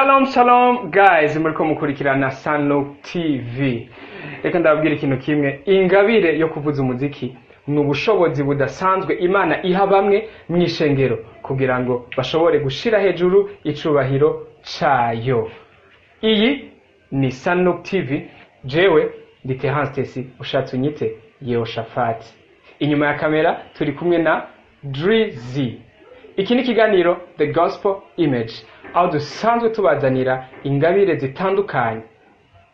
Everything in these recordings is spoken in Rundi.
Shalom shalom guys, muriko mukurikirana Sano TV. Reka ndababwira ikintu kimwe: ingabire yo kuvuza umuziki ni ubushobozi budasanzwe Imana iha bamwe mu ishengero kugira ngo bashobore gushira hejuru icubahiro cayo. Iyi ni Sano TV, jewe ndi Terence Tesi, ushatse unyite Yehoshafati. Inyuma ya kamera turi kumwe na Drizzy. Iki ni ikiganiro The Gospel Image, aho dusanzwe tubazanira ingabire zitandukanye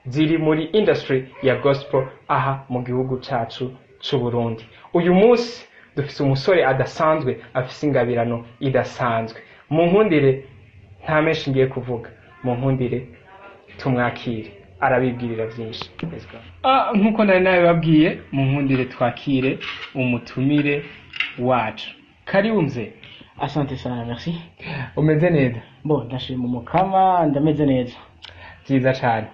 ziri muri industry ya gospel aha mu gihugu cacu c'u Burundi. Uyu munsi dufise umusore adasanzwe, afise ingabirano idasanzwe. Mu nkundire, nta menshi ngiye kuvuga, mu nkundire tumwakire, arabibwirira byinshi. Let's go. Nkuko nari nabibabwiye, mu nkundire twakire umutumire wacu. Karibu mzee. Asante sana, merci. Umeze neza? Bon, ndashima Umukama, ndameze neza. Byiza cyane.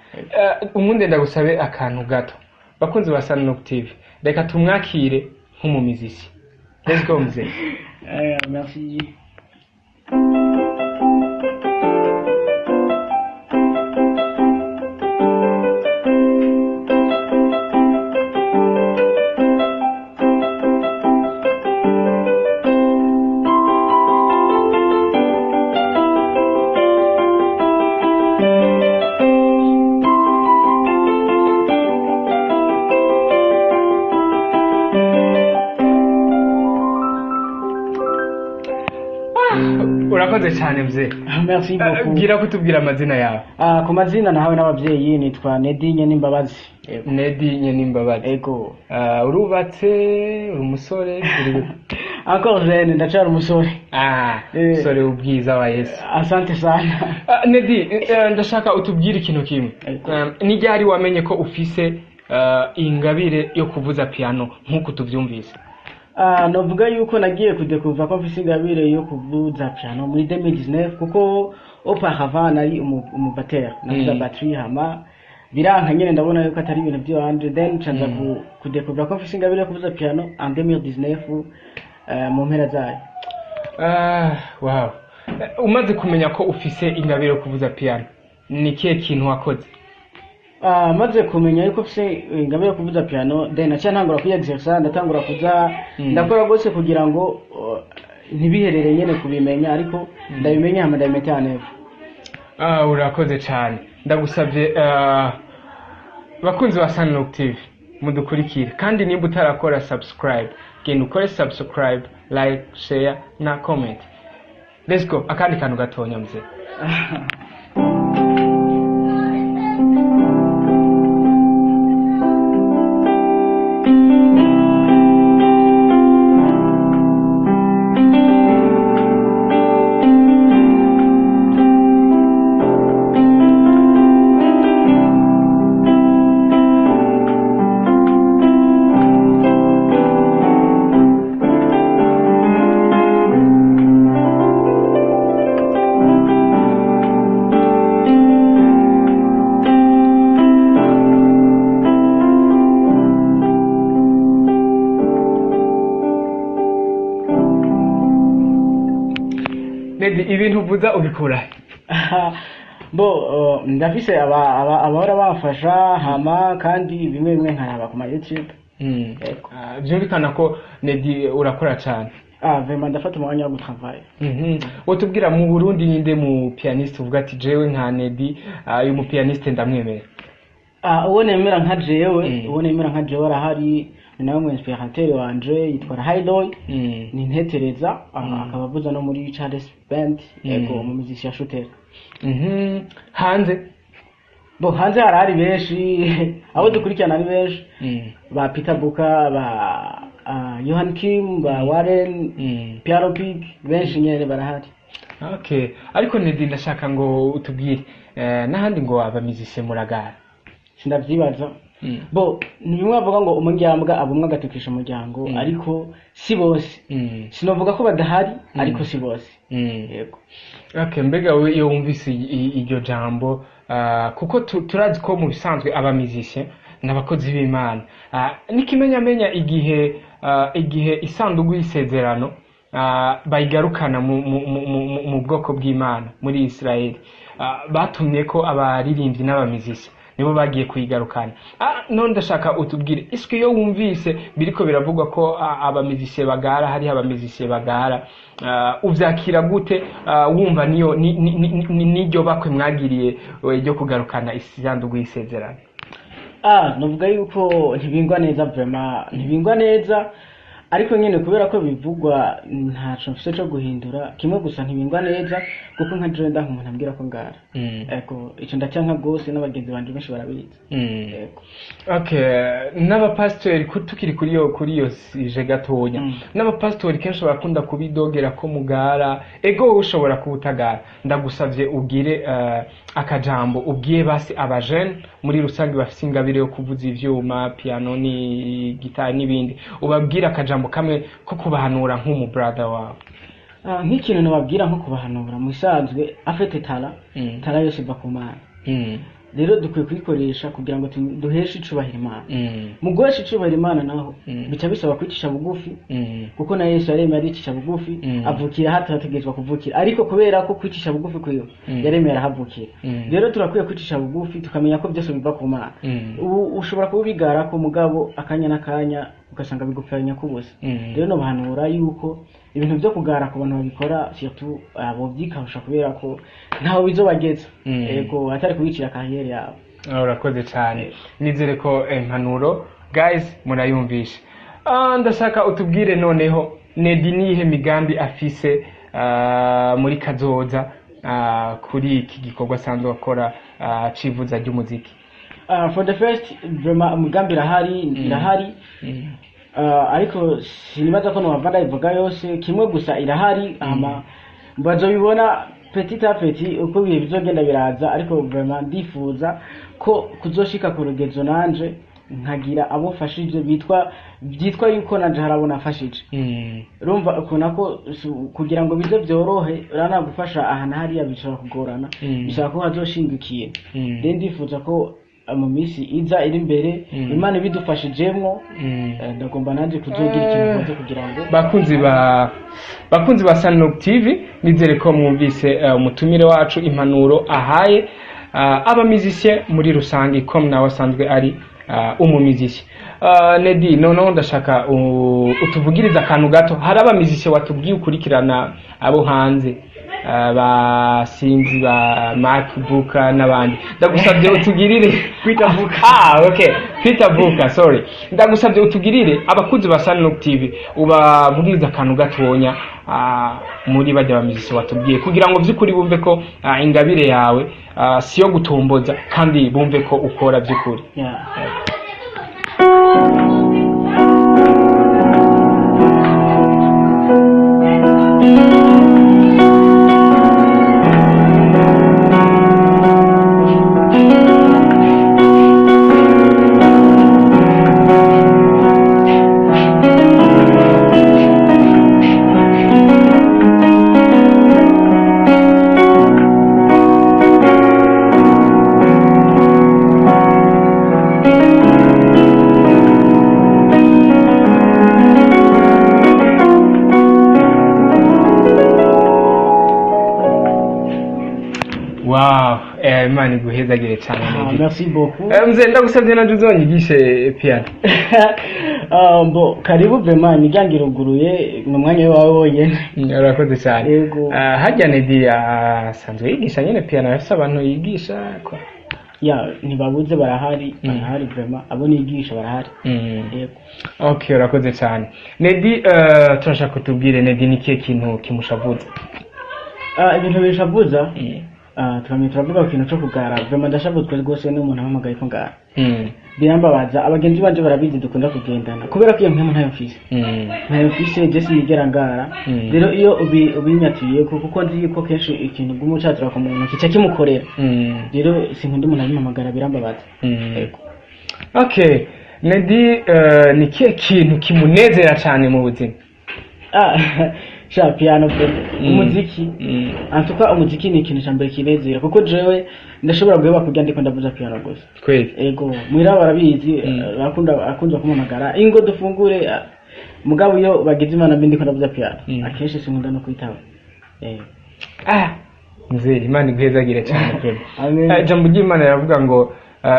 Ubundi ndagusabe akantu gato. Bakunzi ba Sanlook TV, reka tumwakire nk'umumizisi. Let's go mzee. Merci. Urakoze cyane mzee. Merci beaucoup. Bwira kutubwira amazina yawe. Ku mazina nahawe n'abavyeyi nitwa Nedi Nyenimbabazi. Ego. Nedi Nyenimbabazi. Ego. Urubatse, uri umusore, uri Encore jeune, ndacyari umusore. Umusore w'ubwiza wa Yesu. Asante sana. Nedi, ndashaka utubwire ikintu kimwe. Ego. Ni ryari wamenye ko ufise ingabire yo kuvuza piano nk'uko tuvyumvise? Novuga yuko nagiye kudekuva ko mfise ingabire yo kuvuza piano muri 2019, kuko auparavant nari umubatteur, navuza batterie, hama biranka nyene, ndabona yuko atari ibintu by'iwanje, then canza kudekuvura ko mfise ingabire yo kuvuza piano en 2019, mu mpera zayo. Wow. Umaze kumenya ko ufise ingabire yo kuvuza piano, ni ikihe kintu wakoze? Maze kumenya yuko mfise ingabire yo kuvuza piano, then naciye ntangura kwiexercer, ndatangura kuza ndakora rwose kugira ngo ntibiherere nyene kubimenya, ariko ndabimenya hama ndabimenya en œuvre. Urakoze cyane. Ndagusabye, bakunzi ba Sunlook TV, mudukurikire, kandi nimba utarakora subscribe, genda ukore subscribe, like, share na comment. Let's go. Akandi kantu gatonya mzee. Nedi, ibintu uvuza ubikura he? Bo, ndafise abahora bamfasha, hama kandi bimwe bimwe nkaraba ku ma YouTube. Yego. Byumvikana ko Nedi urakora cyane. Vraiment, ndafata umwanya wo gutravailler. Wotubwira mu Burundi ninde mu pianiste uvuga ati jewe nka Nedi, uyu mu pianiste ndamwemera? Uwo nemera nka jewe, uwo nemera nka jewe arahari, ni nawe mu inspirateur wanje, yitwa Haidoy. Ni ntetereza, akaba avuza no muri Charles Band. Yego, mu musicien shooter. Hanze? Bo, hanze harahari benshi, abo dukurikirana ni benshi, ba Peter Buka, ba Johan Kim, ba Warren, Piano Pig, benshi nyene barahari. Okay, ariko Nedi, ndashaka ngo utubwire, n'ahandi ngo aba musicien muragara? Sindavyibaza. Bo, ni bimwe bavuga ngo umuryango abumwe agatukisha umuryango, ariko si bose. Sinovuga ko badahari, ariko si bose. Yego. Okay, mbega we iyo wumvise iryo jambo, kuko turazi ko mu bisanzwe aba musicien n'abakozi b'Imana, n'ikimenyamenya igihe isanduku y'isezerano bayigarukana mu bwoko bw'Imana muri Israeli. Batumye ko abaririmbyi n'abamizisi nibo bagiye kuyigarukana. None ndashaka utubwire, iswe iyo wumvise biriko biravugwa ko abamizisiye bagara, hariho abamizisiye bagara, uvyakira gute? Wumva niyo n'iryo bakwe mwagiriye ryo kugarukana isanduku y'isezerano? Novuga yuko ntibingwa neza, vraiment ntibingwa neza, ariko nyene kubera ko bivugwa ntaco mfise co guhindura. Kimwe gusa, ntibingwa neza kuko nka jewe ndanka umuntu ambwira ko ngara. Ego, ico ndacyanka rwose, n'abagenzi banje benshi barabizi. Ego. Okay, n'abapasitori, tukiri kuri iyo sujet gatonya, n'abapasitori kenshi barakunda kubidogera ko mugara. Ego, wowe ushobora kuba utagara. Ndagusavye ubwire akajambo ubwiye basi abajene muri rusange bafise ingabire yo kuvuza ivyuma, piano ni gitari n'ibindi, ubabwire akajambo kamwe ko kubahanura nk'umu brother wawe. Nk'ikintu nababwira nko kubahanura, mu bisanzwe afite talent, talent yose iva ku Mana. Rero dukwiye kuyikoresha kugira ngo duheshe icubahiro Imana. Mu guhesha icubahiro Imana naho, bica bisaba kwicisha bugufi, kuko na Yesu yaremeye aricisha bugufi, avukira aho atategerezwa kuvukira, ariko kubera ko kwicisha bugufi kwiwe, yaremeye arahavukira. Rero turakwiye kwicisha bugufi, tukamenya ko byose biva ku Mana. Ubu ushobora kuba ubigara ko mugabo akanya n'akanya ugasanga bigupfanya kubusa. Rero nobahanura yuko ibintu byo kugara ku bantu babikora, surtout bovyikahusha, kubera ko ntaho bizobageza. Ego, atari kubicira carrière yabo. Urakoze cyane, nizere ko impanuro guys murayumvisha. Ndashaka utubwire noneho, Nedi niyihe migambi afise muri kazoza kuri iki gikorwa asanzwe akora civuza ry'umuziki? For the first, vraiment umugambi irahari, irahari. Ariko sinibaza ko nohava ndayivuga yose. Kimwe gusa, irahari, hama bazobibona petit à petit uko ibihe bizogenda biraza. Ariko vraiment ndifuza ko kuzoshika ku rugezo nanje nkagira abo mfashije, bitwa byitwa yuko nanje hari abo nafashije. Urumva ukuntu ko kugira ngo bize byorohe, urana gufasha aha na hariya bishobora kugorana. Bisaba ko hazoshinga ikintu. Rero ndifuza ko mu minsi iza iri imbere, Imana ibidufashijemwo, ndagomba nanjye kuzogira ikintu nkoze kugira ngo Bakunzi ba Sunlock TV, nizere ko mwumvise umutumire wacu impanuro ahaye abamizisiye muri rusange, ko nawe asanzwe ari umumizisiye. Nedi, noneho ndashaka utuvugirize akantu gato. Hari abamizisiye watubwiye ukurikirana abo hanze, ba sinzi ba Mark Booker n'abandi. Ndagusabye utugirire Peter Booker. Ah, okay, Peter Booker, sorry. Ndagusabye utugirire abakunzi ba Sunlock TV, ubavugirize akantu gatonya muri bajya bamizisi watubwiye, kugira ngo by'ukuri bumve ko ingabire yawe si yo gutomboza, kandi bumve ko ukora by'ukuri. Yeah. Wow, Imana iguhezagire cyane, Nedi. Merci beaucoup. Mzee, ndagusabye nanje uzonyigishe piano. Bon, karibu vraiment, imiryango iruguruye, ni umwanya wawe wonyene. Urakoze cyane. Yego. Harya Nedi asanzwe yigisha nyene piano? Afise abantu yigisha ko? Ya, ntibabuze, barahari. Barahari vraiment, abo nigisha barahari. Yego. Okay, urakoze cyane, Nedi. Turashaka kutubwire, Nedi ni kihe kintu kimushavuza? Ibintu bishavuza, turamye turavuga ku kintu co kugara. Vraiment ndashavuzwe rwose n'umuntu ampamagaye ko ngara. Birambabaza, abagenzi banje barabizi dukunda kugendana, kubera ko iyo mpemu ntayo mfise. Ntayo mfise, je sinigera ngara. Rero iyo ubinyatiriye ko, kuko nzi yuko kenshi ikintu bw'umucatura ku muntu kica kimukorera. Rero sinkunda umuntu abimpamagara, birambabaza. Yego. Okay, Nedi ni kihe kintu kimunezera cyane mu buzima? Sha, piano pe, umuziki. Antuka umuziki ni ikintu ca mbere kinezera, kuko jewe ndashobora guheba kurya ndiko ndavuza piano gusa. Kweli? Ego, muhira barabizi. Bakunda akunze kumpamagara, ingo dufungure. Mugabo iyo bagize Imana mbi ndiko ndavuza piano, akenshi sinkunda no kwitaba. Ah, mzee, Imana iguhezagire cyane pe. Amen. Ijambo ry'Imana riravuga ngo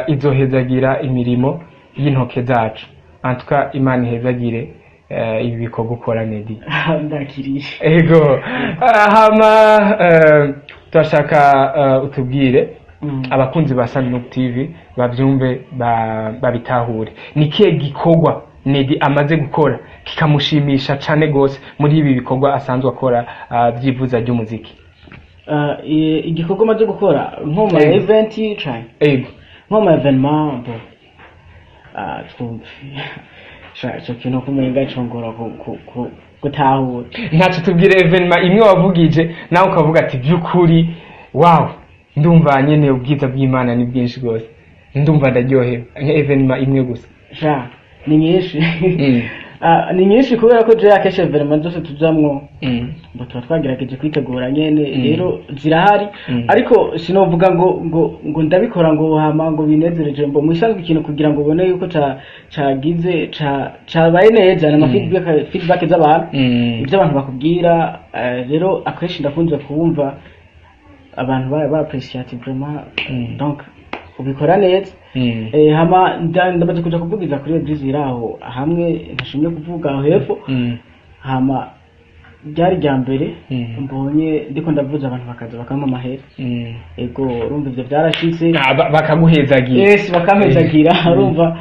izohezagira imirimo y'intoke zacu. Antuka Imana ihezagire ibi bikorwa ukora, Nedi. Ndakiriye. Ego. Hama turashaka utubwire, abakunzi ba Sunlook TV babyumve, babitahure, ni kihe gikorwa Nedi amaze gukora kikamushimisha cane gose muri ibi bikorwa asanzwe akora by'ivuza ry'umuziki? Igikorwa maze gukora nko mu event cane nko mu événement, bon, twumve. Sha, ico kintu kumenga congora gutahura. Ntacyo, tubwire événement imwe wavugije nawe ukavuga ati: "By'ukuri, wow, ndumva nyene ubwiza bw'Imana ni bwinshi rwose, ndumva ndaryohewe." Nka événement imwe gusa. Sha, ni nyinshi. Ni nyinshi kubera ko jewe akenshi événement zose tujamwo ngo tuba twagerageje kwitegura nyene. Rero zirahari, ariko sinovuga ngo ndabikora ngo hama ngo binezereje. Ngo musanzwe ikintu kugira ngo ubone yuko ca cagize ca cabaye neza ni ama feedback z'abantu, ibyo abantu bakubwira. Rero akenshi ndakunze kumva abantu ba appreciate vraiment, donc ubikora neza. Hama ndamaze kuja kuvugiza kuri église iri aho hamwe ntashimye kuvuga aho hepfo. Hama ryari rya mbere mbonye ndiko ndavuza abantu bakaza bakampa amahera. Ego, urumva ivyo vyarashitse. Ah, bakaguhezagira. Yes, bakampezagira. Urumva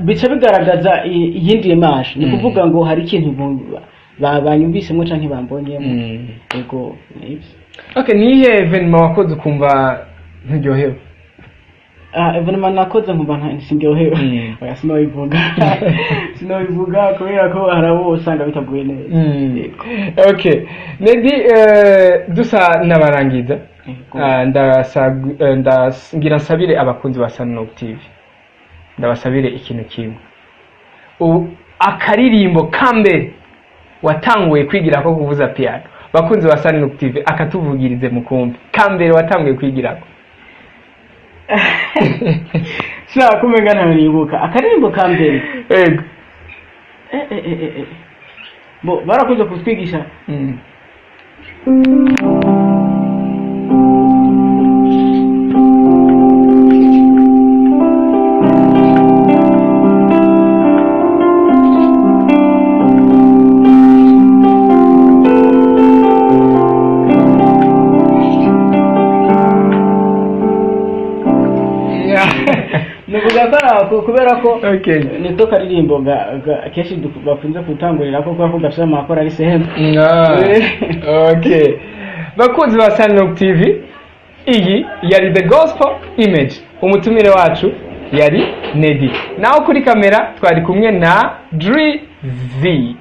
bica bigaragaza iyindi image, ni kuvuga ngo hari ikintu banyumvisemo canke bambonyemo. Ego, nivyo. Okay, niyihe événement wakoze ukumva nturyohewe? Ah, événement nakoze nkumva sindyohewe? Oya, sinobivuga kubera ko hari abo usanga bitaguye neza. Yego. Okay, Nedi, dusa n'abarangiza. Yego. Ah, ngira nsabire abakunzi ba Sunlock TV, ndabasabire ikintu kimwe. Akaririmbo ka mbere watanguye kwigirako kuvuza piano, bakunzi ba Sunlock TV akatuvugirize mukumve, ka mbere watanguye kwigirako. Sinaba kumenga ntanibuka akaririmbo ka mbere. Ego. Bo barakunze kutwigisha. Nuvuga ko ari ako kubera ko niko karirimbo kenshi bakunze gutangurira ko kubera ko gafite amakoro ari sehemu. Okay, bakunzi ba Sunlock TV, iyi yari The Gospel Image, umutumire wacu yari Nedi, naho kuri kamera twari kumwe na Drizzy.